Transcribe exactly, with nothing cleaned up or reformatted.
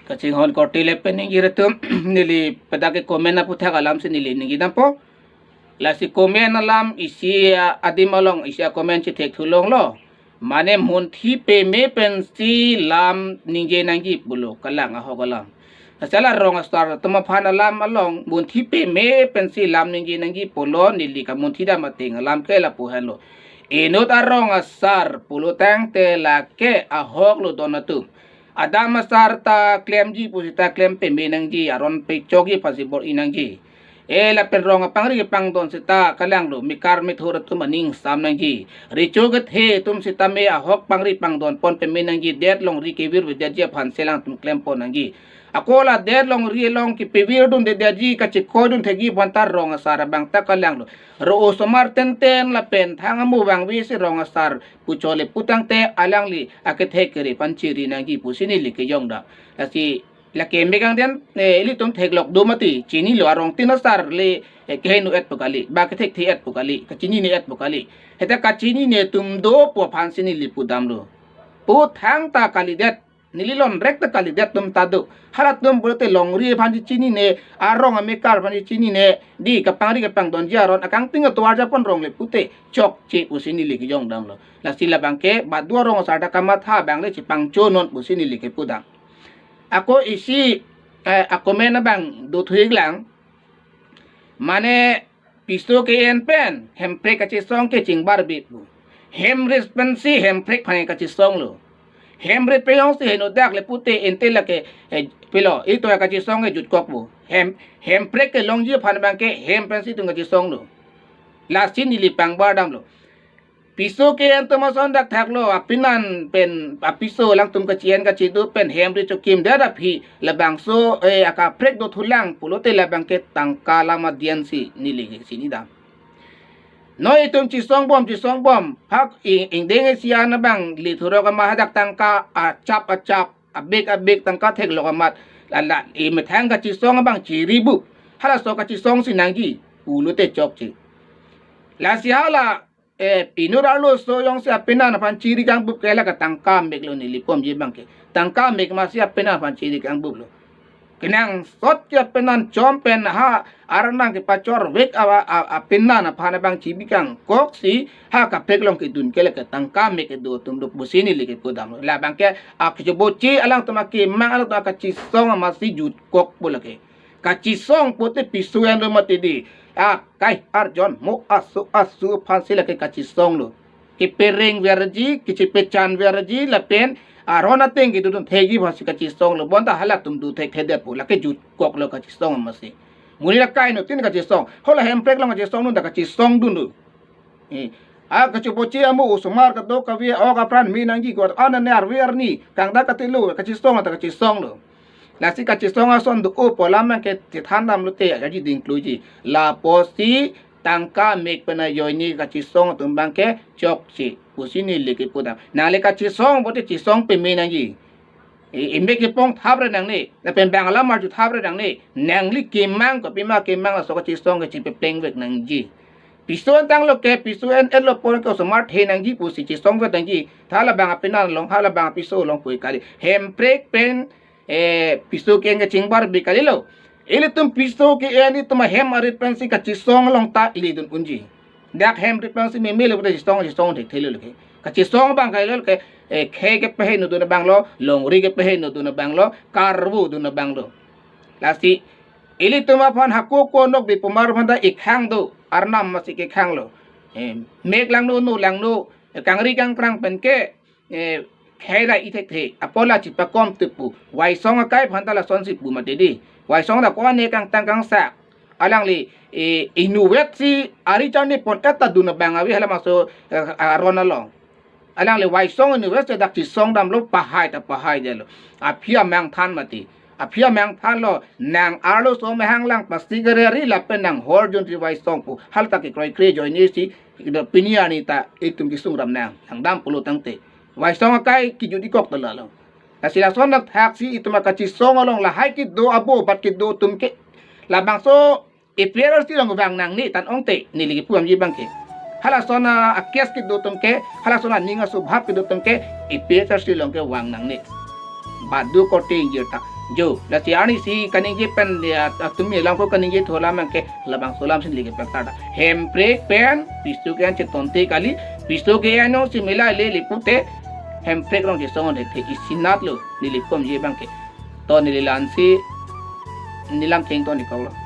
Kachinghon korte lapen ingjir atum, neli pada ke comment aputhak alam si neli ningje dampo. Lasi comment alam isi adim along isi a-comment si thek thulonglo. Mane munthi peme pensi lam ningje nangji pulo, kalang ahok alam. Lasi la rong asar atum aphan alam along munthi peme pensi lam ningje nangji pulo, neli kamunthi dam ateng alam ke lapu henlo. Inut arong asar pulo tangte lake ahok lo don atum. Adam asar ta klemji pusita klem peme nangji, aron pechokji aphansi bor-i nangji. E lapen rong apangri kepangdon sita kalanglo, mekar methur atum aning sam nangji. Recho kethe atum sitame ahok pangri pangdon pon peme nangji, det longri kevirvedetji aphan selang atum klem pon nangji. Ako la det longri along kepevirdundedetji, kachekhoidun thekji aphan ta rong asar abang ta kalanglo. Ro osomar tenten lapen thang amu vangve si rong asar pu chole pu tangte alangli akethe kere aphan chiri nangji pusi neli kejong dam. Lasi lake mek angden, eh, ilitum theklok do mati, chinilo, arong tin asar le, eh, keheno-et pu kali, ba kethekthe-et pu kali, kachinine-et pu kali. Heta kachinine atum do pu aphansi neli pudamlo. Pu thangta kalidet, neli lonrek ta kalidet atum ta do. Halatum pulote longri aphansi chinine, arong amekar aphansi chinine, di kapangri kepangdonji aron akangting atovar japon rong le pute chokche pusi neli kejong damlo. Lasi labang ke badu arong asar ta kamatha abang le chepangchonon pusi neli kepudam. Ako isi, eh, a-comment abang do thu-ik lang. Mane piso ke-en pen hemprek kachesong ke chingbar bit lo. Hemrit pensi hemprek aphan kachesong lo. Hemrit pejongsi henodak le pute ente lake, eh, pilo, ito kachesong ke jutkok bo. Hem, hemprek kelongji aphan abang ke hem pensi itum kachesong lo. Lasi neli pangbar damlo. Piso ke-en atum ason dak thaklo, apenan pen apiso alangtum kachi-en kachidu pen hemrit chokim det aphi labangso, eh, akaprek do thulang pulote labang ke tangka lam adian si neli ke chini dam. Noi itum chesong bom, chesong bom, phak ing-, ingdeng isi an abang le thurok amat hadak tangka achap achap, abek abek tangka theklok amat, la la, eh, methang kachesong abang chiri bu. Halaso kachesong si nangji pulote chokche. Lasi hala, eh, inut arloso jongsi apenan aphan chiri kangbup ke la ke tangka mek lo neli pumji abang ke. Tangka mek masi apenan aphan chiri kangbup lo. Kenangsot ke apenan chom pen ha arnang kepachorvek a, a, apenan aphan abang chibi kangkok si ha kaprek along kedun ke la ke tangka mek kedo atum do pusi neli kepudam lo. Labang ke akchobochi alangtum akemang alangtum akachesong amasi jutkok bo lake. Kachesong pute piso en lo mati di. Akai arjon mo aso aso aphansi lake kachesong lo. Kepereng verji, kechepechan verji, lapen aron ateng kedodun thekji aphansi kachesong lo. Bonta halatum do thekthedet pu, lake jutkok lo kachesong amasi. Muni la kainuttin kachesong. Hala hemprek along kachesong dunta kachesong dun lo. Eh, a kachobochi amu osomar kadokave ok apran me nangji, ko anane arve arni kangdak katelo kachesong anta kachesong lo. Lasi kachesong ason do-o pu alam abang ke chethan damlote aji dingkluji. Lapusi tangka mek pen ajoine kachesong atum abang ke chokche pusi neli kepudam. Nangli kachesong pute chesong peme nangji. I, imek kepong thapre nangne, lapen bang alam arju thapre nangne, nangli kemang kopima kemang laso kachesong ke chipeplengvek nangji. Piso entanglo ke, piso en-etlo pon ke osomar the nangji pusi chesongvet nangji. Tha labang apenan along, ha labang apiso along pu kali. Hemprek pen, eh, piso ke-en kachingbar bit kalilo. Ilitum piso ke-en itum ahem arit pensi kachesong along ta ledun unji. Dak hemrit pensi meme le pute chesong, chesong thekthelo lake. Kachesong abang kalilo ke, eh, khei kepaheno dun abang lo, longri kepaheno dun abang lo, karvu dun abang lo. Lasi ilitum aphan hako ko nok bipumar aphan ta ikhang do, arnam masi kekhang lo. Eh, mek langno, no langno, eh, kangri kangkrang pen ke, eh, khei ra ithekthe, apot la chipakom tupu. Waisong akai aphan ta lasonsi pu mati di. Waisong ta ko-an ne kangtang kangsak. Alangli, eh, inutvet si ari charni pon-et ta dun abang ave hala maso, eh, aron along. Alangli Waisong inutvet si dak chesong damlo, pahai ta pahai detlo. Aphi amang than mati. Aphi amang thanlo, nang arloso mehang lang plastic kere ari lapen nang hor jonsi Waisong pu. Hala ta kekroikre ajoine si, kedo pini arni ta itum kesung ram nang, langdam pulo tangte. Waisong akai kejut ikok ta lalo. Lasi lason dak thaksi itum akachesong along lahai kedo abo bat kedo atum ke labangso A P H L C along vang nangne tan ongte neli kepudamji abang ke. Halason a, a-case kedo atum ke, halason aning asubhap kedo atum ke, A P H L C along ke vang nangne. Badu korte ingjir ta. Jo, lasi arnisi kaningje pen, ya, atum alam ko kaningje thu alam abangke labangso alam si neli kepaktar ta. Hemprek pen piso ke-en chetonte kali, piso ke-en jongsi mela le le pute, Hemprek rong chesong un-e the, isinat lo neli komji abangke. To neli la-ansi neli lam chengton-ik-lo.